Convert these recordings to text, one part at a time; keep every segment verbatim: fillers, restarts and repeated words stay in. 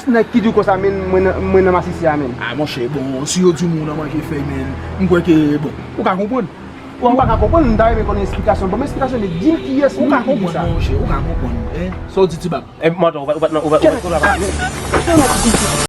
Nèg ki di w konsa, men mwen nan, mwen nan masisi a, men. Ah, monchè, bon, si yo di w moun nan manje fèy, men, m kwè ke, bon, ou ka konprann. Ou pa ka konprann, m ta renmen konnen esplikasyon. Ban m esplikasyon, men di m kiyès moun ki di sa. Ou ka konprann, monchè, ou ka konprann, en. Sa w di, Ti Bab? Eh, Mòtò, ou pa, ou pa, ou pa, ou pa, ou pa, ou pa.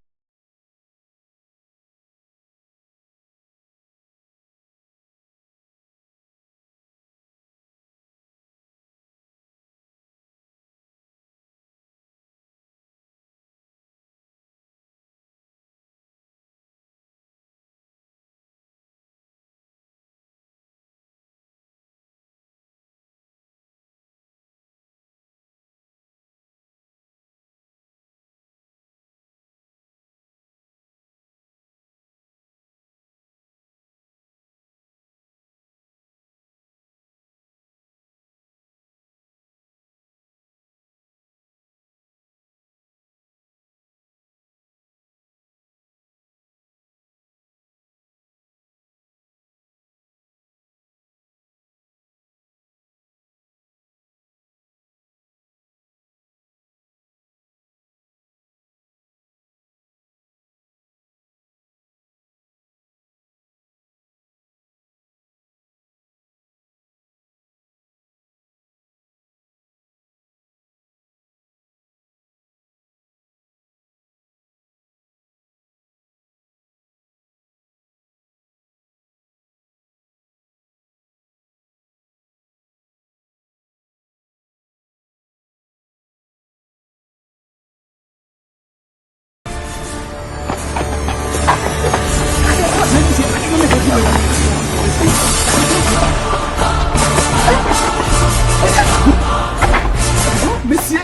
Mesye,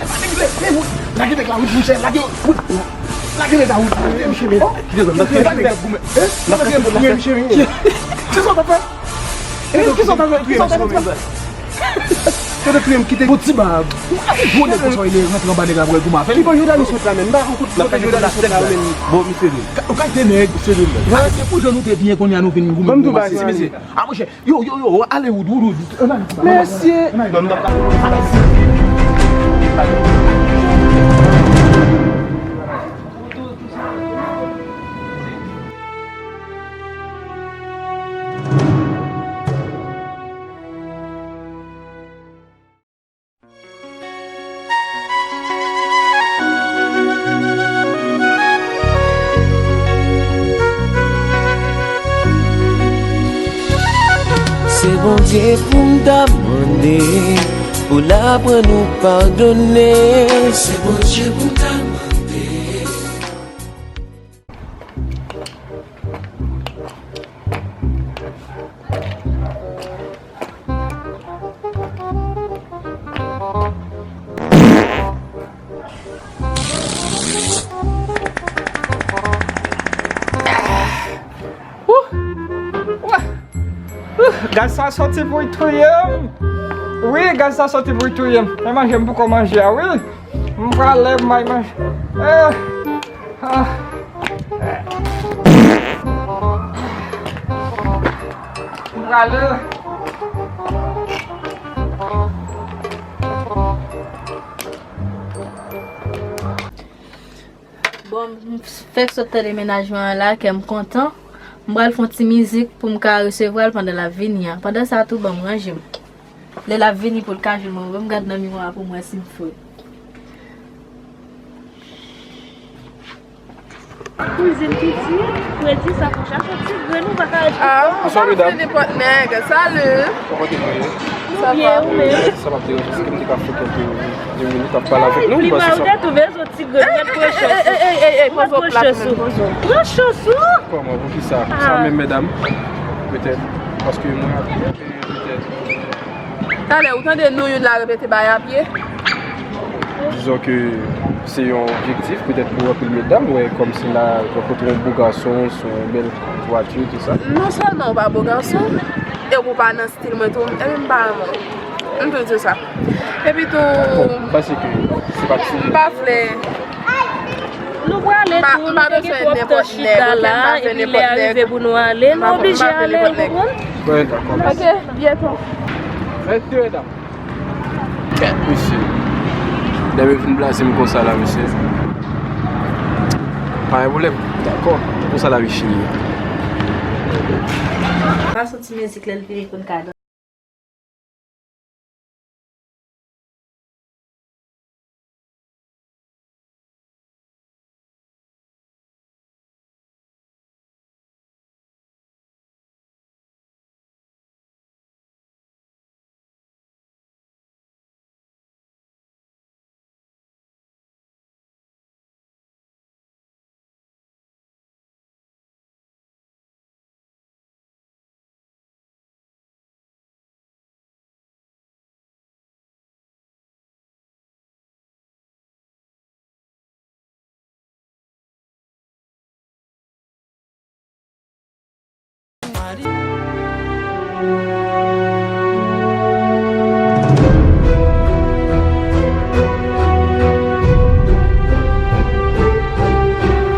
lage nèg la, wi, monchè, lage, wi. Lage nèg la, wi. Lage nèg la, wi. Kisa w t ap fè? Kisa w t ap fè? Kisa w t ap fè? Tande kriye m kite. Bon, Ti Bab. Ou pa gen gwo nèg konsa, li rantre anba nèg la pou l goumen avè l. Ki bò Jòdani sot la menm? M pa konn kote Jòdani sot la menm. Bon, misye vin. Ou kalite nèg. Misye vin. Se pou jan nou te byen kounye a nou vin goumen. Ban m di w bagay, ti mesye. Ah, monchè. Yo, yo, yo, ale, Wood, Wood, Wood. Mesye. Se Bondye pou m ta mande, pou l aprann ou padone. Se Bondye pou m ta mande. Wouh! Wouh! Wouh! Gaz sa soti pou l touye m. Wi, gaz sa soti pou l touye m. Men manje m poko manje a, wi. M prale, m al manje. Eh, ah, eh. M prale. Bon, m fèk sot tande mennaj mwen an la, kè m kontan. M pral fè yon ti mizik pou m ka resevwa l pandan l ap vini an. Pandan sa tou, ban m ranje m. Lè l ap vini pou l ka jwenn mwen, ban m gad nan miwa a pou m wè si m fre. Kouzin Titi, fredi sa konsa, se ti grenn ou pa ka achte. Ah, ou pa vle nenpòt nèg. Salut. Kòman te ye? Sa va? Byen, ou menm? Si sa p ap deranje, èske m te ka fè kèlke de minit ap pale avèk nou? Pli mal ou te twouve, zo ti grenn, mèt pran chans ou. Ey, ey, ey, ey, poze w plat, men, poze w. Pran chans ou. Kòman, poukisa? Sa menm, medam? Petèt paske mwen ap byen peye, petèt. Talè, ou tande nou youn la repete bagay a pye? Dizon ke se yon objektif, petèt pou anpil medam, wè, kòmsi la rankontre yon bo gason sou yon bèl vwati, tou sa. Non sèlman ou pa bo gason, e ou pa nan stil mwen tou, ebyen m pa renmen w. M tou di w sa. Epi tou, bon, m panse ke se pa ti. M pa vle. Nou prale tou, nou te gen twòp tan chita la, epi lè a rive pou nou ale, nou oblije ale, ou konprann? Wi, dakò. Ok, byento. Mèsi, medam. Kèt, mesye. Dèmen fin blaze m konsa la, mesye. Pa gen pwoblèm. Dakò. Konsa lavi cheri. Pa soti mizik lè l vini pou n ka danse.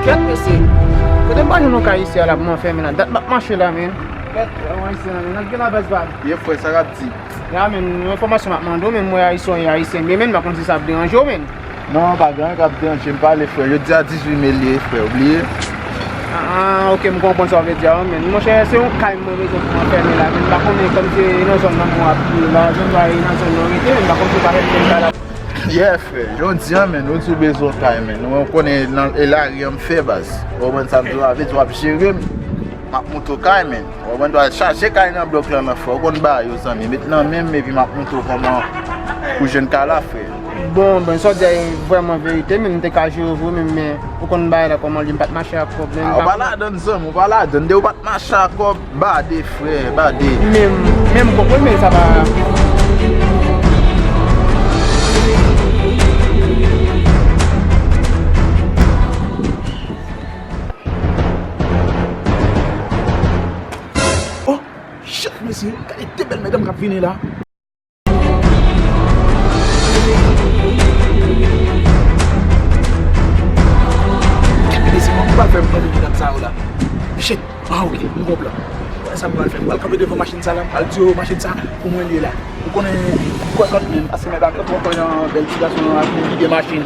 Kèt mesye, kote m pa jwenn yon kay isi a la pou m anfèmen la? Dat m ap mache la, men. Kèt, mwen isi la, men. N ap gen la baz baz. Ye frè, sa k ap di? Ya, men, yon enfòmasyon m ap mande w, men, mwen ayisyen, w ye ayisyen byen, men, m pa konn si sa ap deranje w, men. Non, pa gen anyen k ap deranje m, pale, frè. Jodi a dizuit me l ye, frè, ou bliye? Ah, ah, ok, m konprann sa w vle di a, men. Monchè, se yon kay mwen bezwen pou m anfèmen la, men, m pa konnen kòm se nan zòn nan mwen ap viv la, zòn nan, e nan zòn nan rete, men, m pa konn si w pa fè m kay la. Yeah, frè, jodi a, men, ou di w bezwen kay, men. Ou konnen nan, e lari an m fè, baz. Ou konprann sa m di w la, vle di w ap jere m. M ap monte w kay, men. Ou konprann, dwa chache kay nan blòk lan nan fè. Ou konn bagay yo, zanmi. Met nan men m, epi m ap montre w kòman pou jwenn kay la, frè. Bon, ben, sa w di a e vrèman verite, men m te ka jere w vre, men, men ou konn bagay la kòman li, m pa t mache ak kòb, men. Ah, ou pa ladann, zanmi, ou pa ladann. Depi ou pa t mache ak kòb, bade, frè, bade. Men, men m konprann, men sa pa. Oh, shit, mesye, gade de bèl medam k ap vini la. Gade mesye, kòman m pral fè m pran de medam sa yo la? Shit, ah, ok, m gon plan. Wè sa m pral fè, m pral kanpe devan machin sa la, m pral di yo machin sa pou mwen li ye la. Ou konnen, m kwè kòt menm, paske medam yo twò kwè nan bèl ti gason yo ak moun ki gen machin.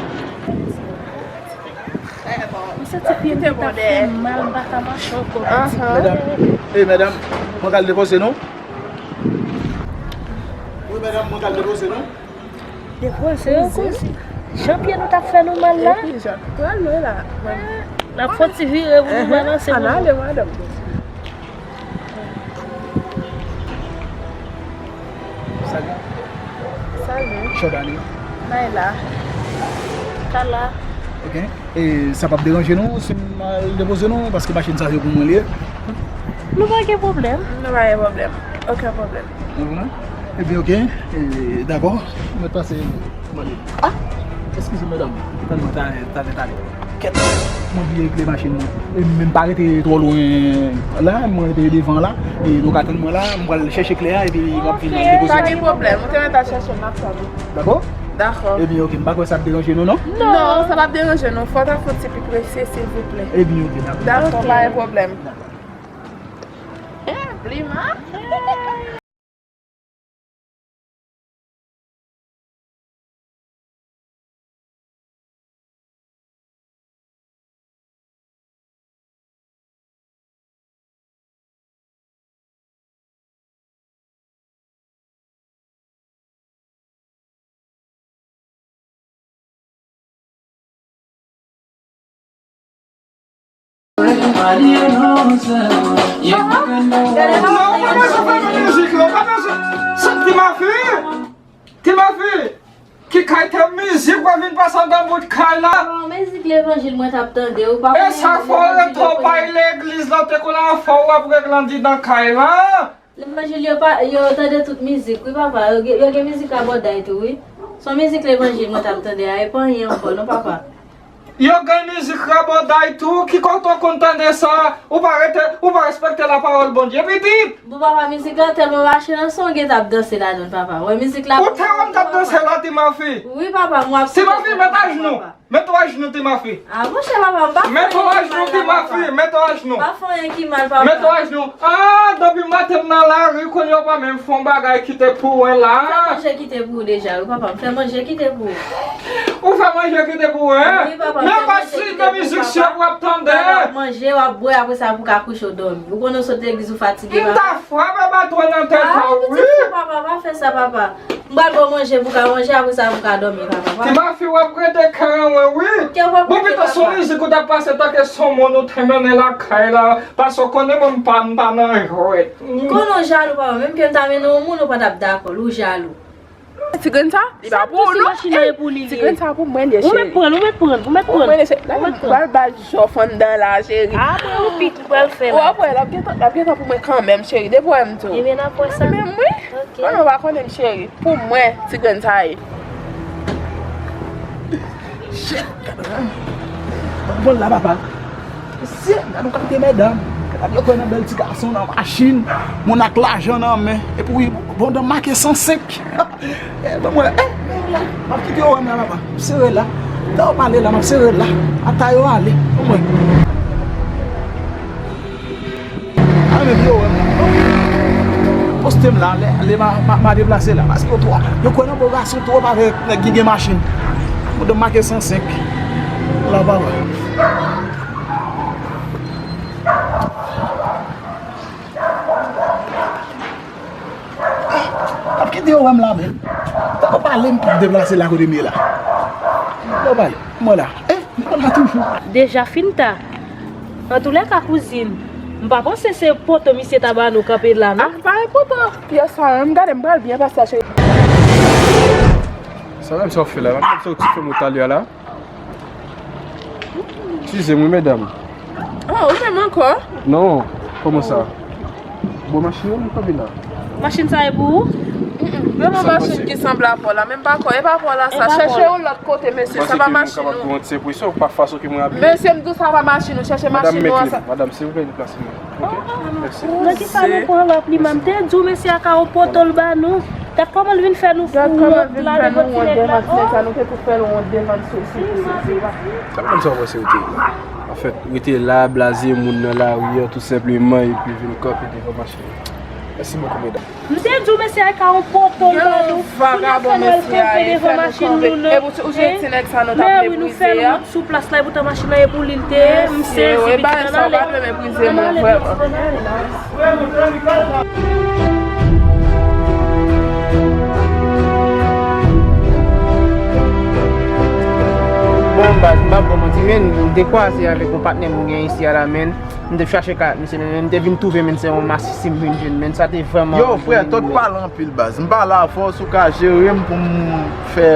M santi pye m t ap fè m mal, m pa ka mache ankò, pitit. Medam, e medam, mwen ka al depoze nou? Wi, medam, mwen ka al depoze nou? Depoze yo, kouzen. Jan pye nou t ap fè nou mal la? Epi, jan pral mwen la. N ap fè yon ti vire pou nou balanse pou nou. Ann ale, madanm. Salut. Salut. Jòdani. Naila. Kala. Ok. E sa p ap deranje nou si m al depoze nou, paske machin sa se pou mwen li ye. Nou pa gen pwoblèm. Nou pa gen pwoblèm. Okenn pwoblèm. Nou konnen? Ebyen, ok. E, dakò. Mwen pase. Mande. Ah! Eskize, medam. Tann mwen, talè, talè, talè. Kèt! Mwen bliye kle machin mwen. E m pa rete twò lwen la, mwen rete devan la. E nou ka tann mwen la, mwen pral chèche kle a, epi m ap vin depoze. Pa gen pwoblèm, ou te mèt al chèche, m ap tann ou. Dakò? Dakò. Ebyen, ok, m pa kwè sa ap deranje nou, non? Non, sa p ap deranje nou. Fò w ta fè yon ti pi prese, silvouplè. Ebyen, ok, dakò. Dakò, pa gen pwoblèm. Dakò. Eh, Blima. Non, pa bezwen fè mizik la, pa bezwen. Sa, Timafi! Timafi! Ki kalite mizik w ap vin pase anndan bout kay la? Bon, mizik levanjil mwen t ap tande, ou pa konnen. E sa fò w ret twò bay legliz la, ou te konn afè w ap regle anndidan kay la. Levanjil yo pa, yo tande tout mizik, wi, papa. Yo gen, yo gen mizik rabòday tou, wi. Se yon mizik levanjil mwen t ap tande a, e pa anyen ankò, non, papa. Yo gen mizik rabòday tou, ki kote w konn tande sa? Ou pa rete, ou pa respekte lapawòl Bondye, pitit! Bon, papa, mizik la tèlman mache nan son, w gentan ap danse ladan l, papa. Wè, mizik la. Ou te wè m t ap danse la, Timafi? Wi, papa, mwen ap. Timafi, met ajnou. Mete w ajnou, Timafi. Ah, monchè, papa, m pa fè anyen ki mal la, papa. Mete w ajnou, Timafi, mete w ajnou. M pa fè anyen ki mal, papa. Mete w ajnou. Ah, depi maten m nan lari, kounye a w pa menm fè yon bagay ki te pou mwen la. M fè manje ki te pou ou deja, wi, papa. M fè manje ki te pou ou. Ou fè manje ki te pou mwen? Wi, papa, m fè manje ki te pou ou, papa. Men pa si nan mizik sye pou w ap tande. Papa, w ap manje, w ap bwè, apre sa, pou w ka kouche, w dòmi. Ou konnen w sot legliz, ou fatige, papa. M ta frape baton nan tèt ou, wi. Ah, pitit, papa, pa fè sa, papa. M pral ba w manje pou w ka manje, apre sa pou w ka dòmi, papa. Timafi, w ap rete kè an mwen, wi. Kè w ap rete, papa. Bon, pito, se yon mizik ou t ap pase tanke se yon moun ou te mennen lakay la, paske w konnen mwen m pa, m pa nan jwèt. M konnen w jalou, papa, menm ke m ta mennen yon moun, ou pa t ap dakò l, ou jalou. Ti grenn sa, li pa pou ou non. Ti grenn sa pou mwen, li cheri. Ou mèt pran l, ou mèt pran l, ou mèt pran l. Ou mèt pran l. Pral ba l jòf anndan la, cheri. Apre ou pik, ou pral fè la. Ou ap wè, l ap gentan, l ap gentan pou mwen kanmenm, cheri. Depi w wè m tou. Ebyen, n ap wè sa. Kanmenm, wi. Ok. Mwen, ou pa konnen m, cheri. Pou mwen, ti grenn sa ye. Shit, gad la. Bon, la, papa. Mesye, gad yon kalite medam. Gad yo kwè nan bèl ti gason, nan machin, moun ak lajan nan men. Epi, bon, dan make san senk. Eh, ban mwen, eh, men la. M ap kite yo wè m la, papa. M ap sere la. Tan yo pale la, m ap sere la. Ata yo ale. Ban mwen. A, men yo wè m la. Poste m la, lè, lè ma, ma, ma deplase la. Paske yo twò, yo kwè nan bo gason twòp avèk nèg ki gen machin. Mwen, m make san senk. La, papa. Ap kite yo wè m la, men. Tan yo pale, m deplase la kote m ye la. Yo bay, mwen la. Eh, mwen la toujou. Deja fin ta. Antoulèka, kouzin, m pa panse se poto misye ta ba nou kanpe la, non. Ah, pa gen poto. Pyès sa, menm gade, m pral byen pase la, cheri. Sa menm sa w fè la? M ap gade sa w ti fè m talè a la. Eskize m wi, medam. Oh, ou menm ankò? Non, kòman sa? Bon, machin nan, m kanpe la. Machin sa e pou ou? Mm-mm. Menm yon machin ki sanble a pa w la, menm pa kò, e pa pa w la sa. Chèche yon lòt kote, mesye, sa pa machin ou. Mesye, m di w sa pa machin ou, chèche machin ou an sa. Madam, silvouplè, deplase nou. Ok, mèsi. Nan ki sa nou pran lòt li, man? M te di w mesye a ka yon poto l ba nou. Gad kòman l vin fè nou fou wont la devan ti nèg la. Gad kòman l vin fè nou wont devan ti nèg sa, nou te tou fè l wont devan l sou, sou, sou, sou, sou. Sa menm sa w panse w te ye la? Anfèt, rete la, blaze moun nan lari a, tou senpleman, epi vin kanpe devan machin nan. Mèsi bokou, medam. M te di w mesye a ka yon poto l ba nou. Kounye a fè nou al kanpe devan machin nou, non. Epi ou se ti nèg sa nou t ap meprize a. Sou plas la, epoutan machin nan e pou li l te ye. M sezi, pitit, ann ale. Ann ale, pitit, ann ale. Bon, baz, m p ap ba w manti, men, m te kwaze avèk yon patnè m gen isi a la, men, m te chache kay ak misye, men, men m te vin twouve, men, se yon masisi m vin jwenn, men, sa te vrèman. Yo, frè, tòt pale anpil, baz. M pale avè w, si w ka jere m pou m fè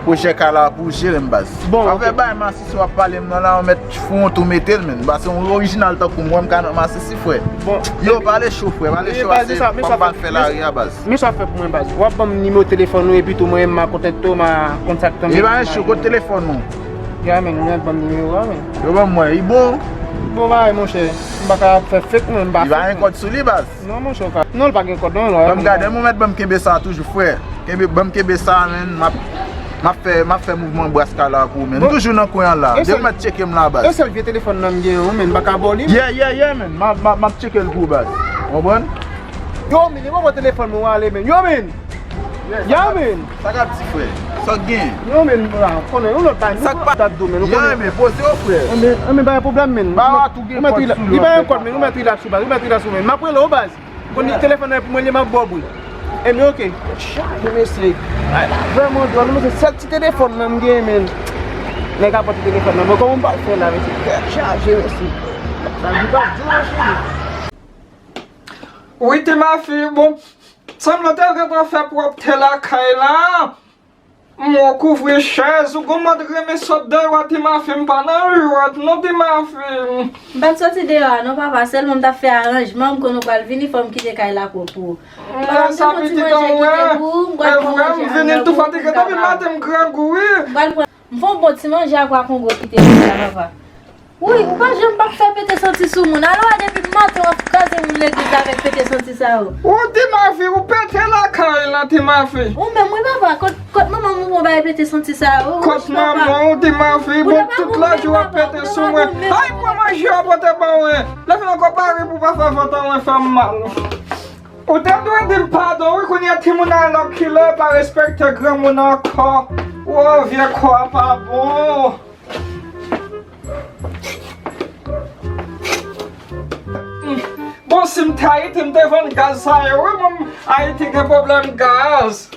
pwojè kay la pou w jere m, baz. Bon, ok. Afè bay masisi w ap pale m nan la, ou mèt fè yon tou mete l, menn. Paske yon orijinal tankou m, wè m ka nan masisi, frè. Bon. Yo, pale cho, frè, pale cho ase, pa m pa fè lari a, baz. Men sa w ap fè pou mwen, baz. W ap ban m nimewo telefòn ou, epi tou mwen, m a kontakte w, m a kontakte w. E pa yon cho, kote telefòn ou? Ya, men, ou mèt ban m nimewo a, men. Yo ban m wè, li bon? Bon, bagay, monchè. M pa ka fè fake, non, m pa fake. Li pa gen kòd sou li, baz. Non, monchè, w ka. Non, l pa gen kòd, non, la. Ban m gade, ou mèt ban m kenbe sa toujou, frè. Kenbe, ban m kenbe sa, menn. M ap, m ap fè, m ap fè mouvman bras kay la pou ou, menn. M toujou nan kwen an la. Depi w mèt tcheke m la, baz. E sèl vye telefòn nan m gen an, menn, m pa ka ba w li. Yeah, yeah, yeah, menn. M ap, m ap, m ap tcheke l pou ou, baz. Ou konprann? Yo, menn, li pran telefòn mwen ale, menn. Yo, menn! Yo, menn! Sa k ap di, frè? Sa k gen? Yo, menn, la, konnen yon lòt bagay. Sa k pa t ap di w, menn, ou konnen. Yo, men, poze w, frè. Enben, enben, pa gen pwoblèm, menn. Ba w tou gen kòd sou li. Li pa gen kòd, menn. Ou mèt rilaks ou, baz. Ou mèt rilaks ou, menn. M ap rele w, baz. Konn telefòn nan pou mwen, li m ap ba w pou li. Enben, oke. Tèt chaje, mesye. Bagay la vrèman dwòl, mesye. Sèl ti telefòn nan m gen, menn. Nèg la pran ti telefòn nan. Bon, kòman m pral fè la, mesye? Tèt chaje, mesye. Sa di pa di, mesye. Wi, Timafi, bon, sanble w te gentan fè pwòpte lakay la. M wè w kouvri chèz ou, gon mòd renmen sot deyò a, Timafi, m pa nan jwèt non, Timafi. M pa t soti deyò a non, papa, sèlman m t ap fè aranjman, m konn ou pral vini, fò m kite kay la pwòp pou ou. Papa, m te fè yon ti manje kite pou ou, m pral pran manje anndan pou ou pou m ka ba ou. M vin tou fatige, depi maten m grangou, wi. M pral pran M fè yon bon ti manje a kwa kongo kite pou sa, papa. Wouyy, ou pa janm p ap fè pete santi sou moun. Alò, depi maten w ap kraze moun legliz la avèk pete santi sa yo. Ou di Mavi, ou pete lakay Ti mafi. Ou menm, wi, papa, kot, kot manman m ou ba repete santi sa yo? Kot manman ou, ti mafi, bon, tout lajounen w ap pete sou mwen. Ay, pran manje a pote ban mwen. Lè fini ankò pare pou pa fè vant an mwen fè m mal. Ou te dwe di m padon, wi, kounye a timoun nan lòk kilè pa respekte granmoun ankò. Wo, vye kò a pa bon. Bon, si m te Ayiti, m te vann gaz sa yo, wi, bon, Ayiti gen pwoblèm gaz.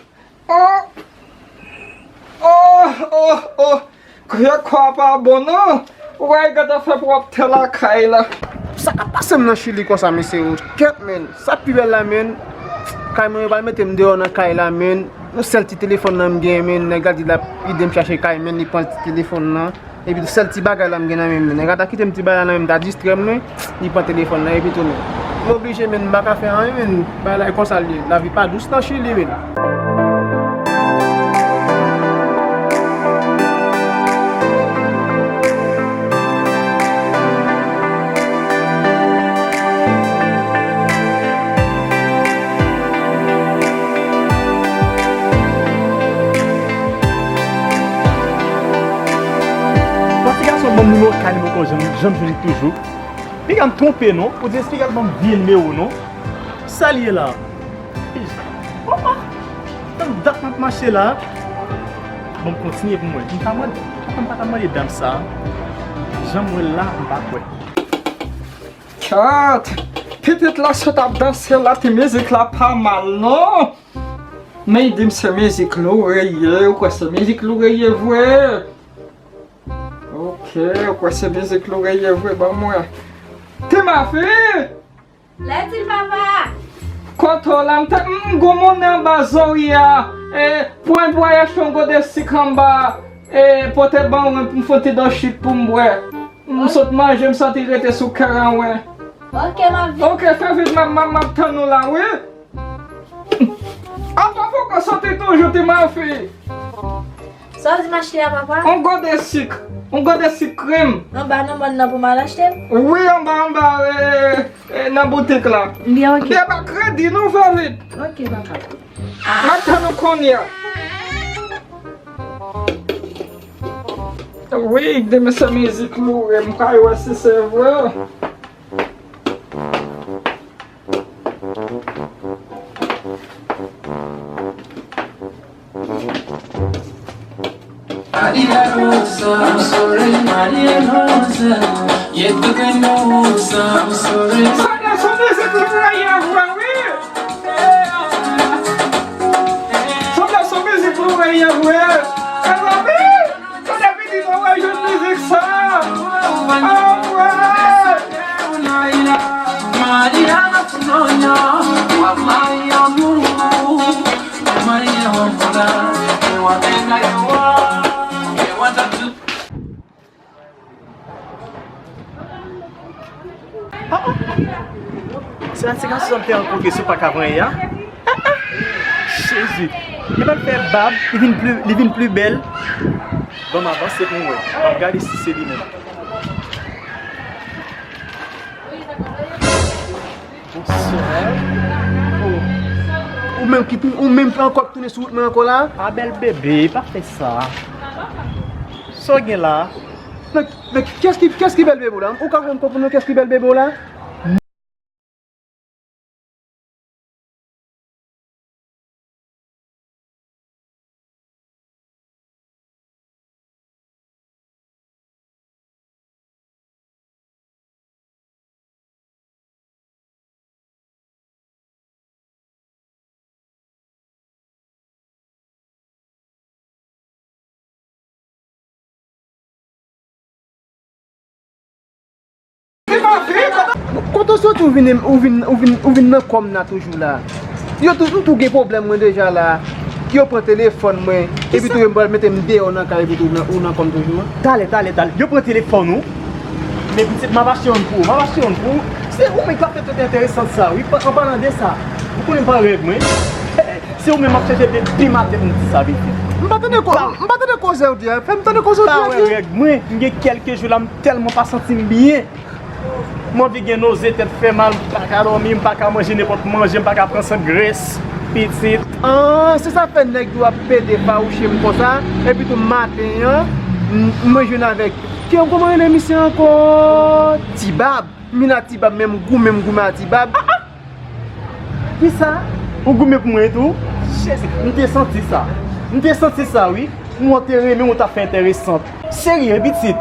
Oh! Oh, oh, oh! Vye kò a pa bon, non. Ou wè, gade fè pou w ap te lakay la. Sa k ap pase m nan Chili konsa, mesye, yo? Kèt, men. Sa pi bèl la, men. Kay mwen, yo pral mete m deyò nan kay la, men. Yon sèl ti telefòn nan m gen, men. Nèg la di l ap ede m chache kay, men. Li pran ti telefòn nan. Epi tou sèl ti bagay la m gen nan men m. Nèg la ta kite m ti bagay la nan men m, ta distrè m, men. Li pran telefòn nan, epi tounen. M oblije, men. M pa ka fè anyen, men. Bagay la e konsa l ye. Lavi pa dous nan Chili, men. Bon, ti gason, ban m nimewo kay li poko janm, janm jwenn toujou. Piga m twonpe non, ou di Espiga ban m vye nimewo non. Sa l ye la? Oh, oh. Tann dat m ap mache la. Bon, m kontinye pou mwen. M pa mande, m pa ta mande dam sa. Jan m wè l la, m pa kwè. Kat! Pitit la sot ap danse la, ti mizik la pa mal non. Men di m se mizik loure ye, ou kwè se mizik loure ye vre? Ok, ou kwè se mizik loure ye vre, ban mwen. Ti mafi! Lè di l papa! Kote w la, m te, m, m gwo monnen anba zòrye a, e, pran bwa y achte yon gode sik anba, e, pote ban mwen pou m fè yon ti dòchit pou m bwè. M sot manje, m santi rete sou kè an mwen. Ok, m ap vin. Ok, fè vit, m ap, m ap, m ap tann ou la, wi. Apa poko soti toujou, ti mafi? Sa w di m achte a, papa? On gode sik. On gode sik krèm. Anba nan mòn nan pou m al achte l? Wi, anba, anba, e, e, nan boutik la. Byen, ok. Byen, pa kredi, non, fè vit. Ok, papa. M ap tann ou kounye a. Wi, demen se mizik loure, m pral wè si se vre. Maria Rosa, I'm sorry, Maria Rosa. Yet to be no Rosa, I'm sorry. Sa nan son mizik loure ye vre, wi. Sa nan son mizik loure ye vre. Mezanmi, kote pitit mwen wè jwenn mizik sa? Anmwey! Ah, ah. Se yon ti gason m te rankontre sou pak avan yè a. Ah, ah. Jezi. Li pral fè bab, li vin pli, li vin pli bèl. Ban m avanse pou m wè. Ban m gade si se li menm. Bonswa. Oh. Ou menm ki, ou menm ki ankò k tounen sou wout mwen ankò la? Ah, bèl bebe, pa fè sa. Sa w gen la? Men, men kiyès ki, kiyès ki bèl bebe w la? Ou ka fè m konprann non kiyès ki bèl bebe w la? Kote w soti ou vin, ou vin, ou vin, ou vin nan kò m nan toujou la? Yo tou, ou tou gen pwoblèm mwen deja la. Yo pran telefòn mwen, epi tou yo pral mete m deyò nan kay, epi tou ou nan kò m toujou an. Talè, talè, talè. Yo pran telefòn ou. Men pitit, m ap achte youn pou ou. M ap achte youn pou ou. Se ou menm k ap fè tèt enteresan sa, wi. An palan de sa, ou konnen m pran règ mwen. Se ou menm m ap chèche depi maten pou m di sa, pitit. M pa tande ko-, m pa tande koze w di a. Fè m tande koze w di a. Pa wè règ mwen, m gen kèlke jou la, m tèlman pa santi m byen. M anvi gen noze, tèt fè mal, m pa ka dòmi, m pa ka manje nenpòt manje, m pa ka pran sant grès. Pitit. Ah, se sa fè nèg yo ap pede fawouche m konsa. Epi tou maten an, m- mwen jwenn avèk. Kè, kòman rele misye ankò? Tibab. M vin a Tibab, men m goumen, m goumen a Tibab. Kisa? Ou goumen pou mwen tou? Jezi, m te santi sa. M te santi sa, wi. Mwen te renmen ou ta fè enteresan. Serye, pitit.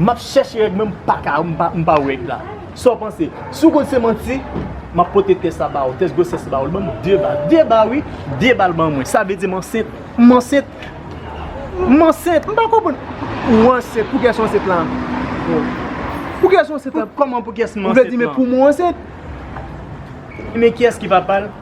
M ap chèche règ mwen, m pa ka, m pa, m pa wè règ la. Sa w panse? Si w konn se manti, m ap pote tès la ba ou, tès gwosès ba ou. Li ban m de ba, de ba wi, de ba l ban mwen. Sa vle di m ansent, m ansent, m ansent. M pa konprann. Ou ansent, pou kiyès ou ansent la? Pou kiyès ou ansent la? Kòman pou kiyès m ansent la? Ou vle di men pou mwen ansent? Men kiyès ki papa l?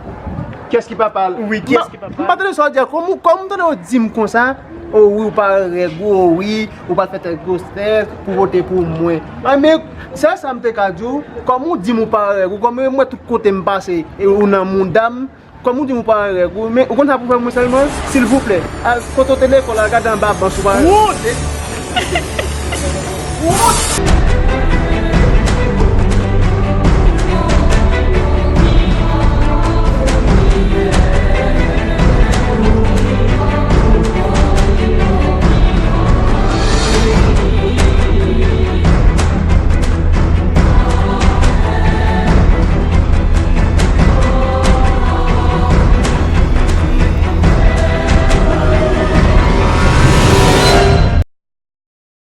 Kiyès ki papa l? Wi, kiyès ki papa l? M pa tande sa w di a. Kòm ou, kòm m tande w di m konsa, o wi, ou pa règ ou, o wi, ou pa fè tès gwosès pou vote pou mwen. A, men, se sa m te ka di w, kòm ou di m ou pa règ ou, kòm mwen tout kote m pase, e ou nan mouda m, kòm ou di m ou pa règ ou, men ou konn sa pou fè mwen sèlman, silvouplè, al kote w te lekòl, al gade anba ban si w pa règ ou. Wont! Wont!